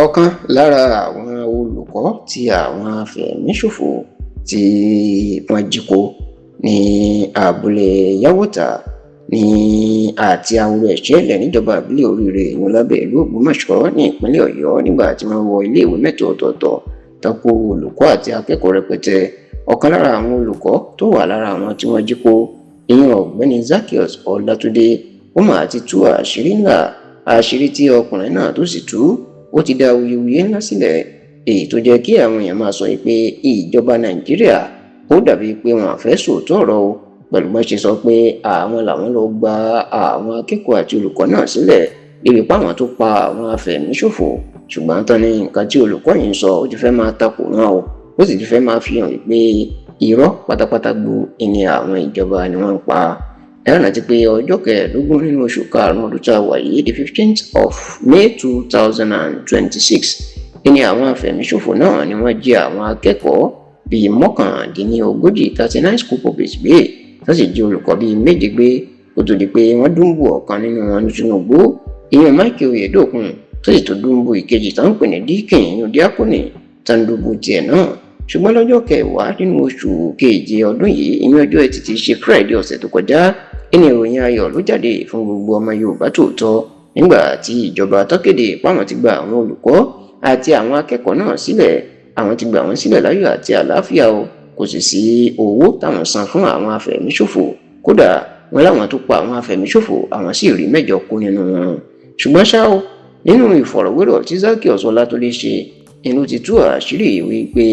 Ọ̀kan lára àwọn olùkọ́ tí àwọn afẹ̀míṣòfò tí wọ́n jí kó ní abúlé Yàwọ́tà ní àti Ahoro Ẹ̀ṣẹ́lẹ̀ níjọba ìbílẹ̀ Oríire, ìyún lábẹ́ ìlú Ògbómọ̀ṣọ́ ní ìpínlẹ̀ Ọ̀yọ́, nígbà tí wọ́n wọ iléèwé mẹ́ta ọ̀tọ̀ọ̀tọ̀ tán kó olùkọ́ àti akẹ́kọ̀ọ́ rẹpẹtẹ. Ọ̀kan lára àwọn olùkọ́ tó wà lára àwọn tí wọ́n jí kó, ìyẹn Ọ̀gbẹ́ni Zaccheaus Ọlátúndé, ó mà ti tú àṣírí ńlá. Àṣírí tí ọkùnrin náà tó sì tú, ó ti dá awuyewuye ńlá sílẹ̀, èyí tó jẹ́ kí àwọn èèyàn máa sọ pé ìjọba Nàìjíríà, ó dàbí pé wọn fẹ́ sòótọ́ ọ̀rọ̀ o, pẹ̀lú bọ́n ṣe sọ pé àwọn làwọn lọ gba àwọn akẹ́kọ̀ọ́ àti olùkọ́ náà sílẹ̀ débi páwọn tó pa àwọn afẹ̀míṣòfò. Ṣùgbọ́n tán ní nǹkan tí olùkọ́ yìí ń sọ, ó ti fẹ́ máa takò wọn o, ó sì ti fẹ́ máa fi hàn pé irọ́ pátápátá gbu ìní àwọn ìjọba ni wọ́n ń pa. Ẹ rántí pé ọjọ́ 15 nínú oṣù karùn-ún ọdún tá a wà yìí, the 15th of May 2026, ní àwọn afẹ̀míṣòfò náà ni wọ́n jí àwọn akẹ́kọ̀ọ́ bíi 39, 39 school pupils gbé, tó sì jí olùkọ́ bíi méje gbé, kó tó di pé wọ́n dúnbù ọ̀kan nínú wọn sínú igbó, ìyẹn Michael Oyèdòkun, tó sì tó dúnbù ìkejì tó ń pè ní Deacon, ìyẹn Díákónì tó ń dúnbù tiẹ̀ náà. Ṣùgbọ́n lọ́jọ́ 10 nínú oṣù keje ọdún yìí, ìyẹn ọjọ́ Ẹtì tí í ṣe Friday ọ̀sẹ̀ tó kọjá, ìní ìròyìn ayọ̀ ló jáde fún gbogbo ọmọ Yorùbá tòótọ́, nígbà tí ìjọba tó kéde páwọn ti gba àwọn olùkọ́ àti àwọn akẹ́kọ̀ọ́ náà sílẹ̀. Àwọn ti gbà wọ́n sílẹ̀ láyọ̀ àti àlàáfíà o, kò sì sí owó táwọn san fún àwọn afẹ̀míṣòfò. Kódà, wọn láwọn tó pa àwọn afẹ̀míṣòfò, àwọn sì rí mẹ́jọ kú nínú wọn. Ṣùgbọ́n ṣá o, nínú ìfọ̀rọ̀wérọ̀ tí Zaccheaus Ọlátúndé ṣe, inú ti tú àṣírí wípé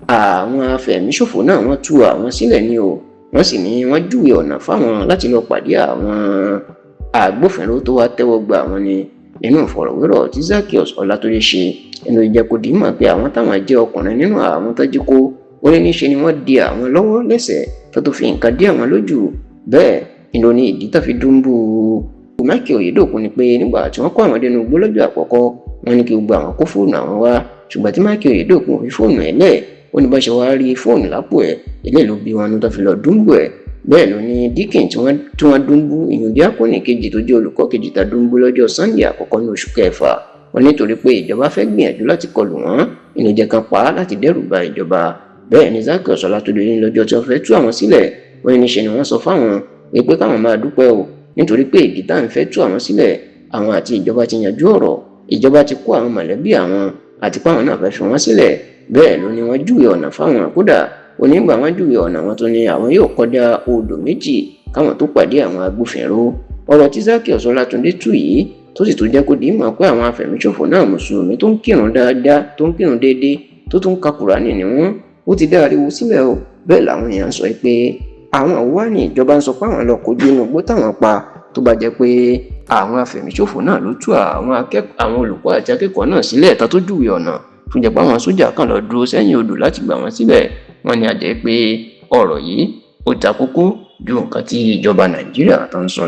àwọn afẹ̀míṣòfò náà, wọ́n tú àwọn sílẹ̀ ní o. Wọ́n sì ní wọ́n júwe ọ̀nà fáwọn láti lọ pàdé àwọn agbófinró tó wá tẹ́wọ́ gba àwọn ni. Nínú ìfọ̀rọ̀wérọ̀ tí Zaccheaus Ọlátúndé ṣe, inú ìjẹ́ kó dì í mọ̀ pé àwọn táwọn jẹ́ ọkùnrin nínú àwọn tó jí kó, ó ní níṣe ni wọ́n di àwọn lọ́wọ́ lẹ́sẹ̀, tó tó fi nǹkan dí àwọn lójú. Bẹ́ẹ̀ ìlò ní ìdí tó fi dúnbù Michael Oyèdòkun ni pé nígbà tí wọ́n kó àwọn dénú igbó lọ́jọ́ àkọ́kọ́, wọ́n ní kí gbogbo àwọn kó fóònù àwọn wá. Ṣùgbọ́n tí Michael Oyèdòkun fi fóònù ẹ̀ lẹ̀, ó ní bá ṣe wá rí fóònù lápò ẹ̀, eléyìí ló bí wọn tó fi lọ dúnbù ẹ̀. Bẹ́ẹ̀ ló ní Deacon tí wọ́n dúnbù, ìyún díákónì kejì tó jẹ́ olùkọ́ kejì tá dúnbù lọ́jọ́ Sunday àkọ́kọ́ ní oṣù kẹfà, wọn nítorí pé ìjọba fẹ́ gbìyànjú láti kọlù wọ́n, inú jẹ́ kan pa á láti dẹ́rù ba ìjọba. Bẹ́ẹ̀ ni Zaccheaus Ọlátúndé ní lọ́jọ́ tí wọ́n fẹ́ tú àwọn sílẹ̀, wọ́n ní níṣe ni wọ́n sọ fáwọn pé káwọn máa dúpẹ́ o, nítorí pé ìdí táwọn fẹ́ tú àwọn sílẹ̀, àwọn àti ìjọba ti yanjú ọ̀rọ̀, ìjọba ti kó àwọn mọ̀lẹ́bí àwọn àti pé àwọn náà fẹ́ fi wọ́n sílẹ̀. Bẹ́ẹ̀ ló ní wọ́n júwe ọ̀nà fáwọn. Kódà, onígbà wọ́n júwe ọ̀nà wọn tó ní àwọn yóò kọjá odò méjì káwọn tó pàdé àwọn agbófinró. Ọ̀rọ̀ tí Zaccheaus Ọlátúndé tú yìí, tó sì tún jẹ́ kó di mọ̀ pé àwọn afẹ̀míṣòfò náà, mùsùlùmí tó ń kírun dáadáa, tó ń kírun déédéé, tó tún ka Kùránì ni wọ́n, ó ti dá ariwo sílẹ̀ o. Bẹ́ẹ̀ làwọn èèyàn sọ pé àwọn wá ní ìjọba ń sọ pé àwọn lọ kojú inú igbó táwọn pa, tó bá jẹ́ pé àwọn afẹ̀míṣòfò náà ló tú àwọn akẹ́kọ̀ọ́, àwọn olùkọ́ àti akẹ́kọ̀ọ́ náà sílẹ̀ tó júwe ọ̀nà tó jẹ́ pé àwọn sójà kan lọ dúró sẹ́yìn odò láti gbà wọ́n sílẹ̀. Wọ́n ní àjẹ́ pé ọ̀rọ̀ yìí, ó ta kókó ju nǹkan tí ìjọba Nàìjíríà tó ń sọ.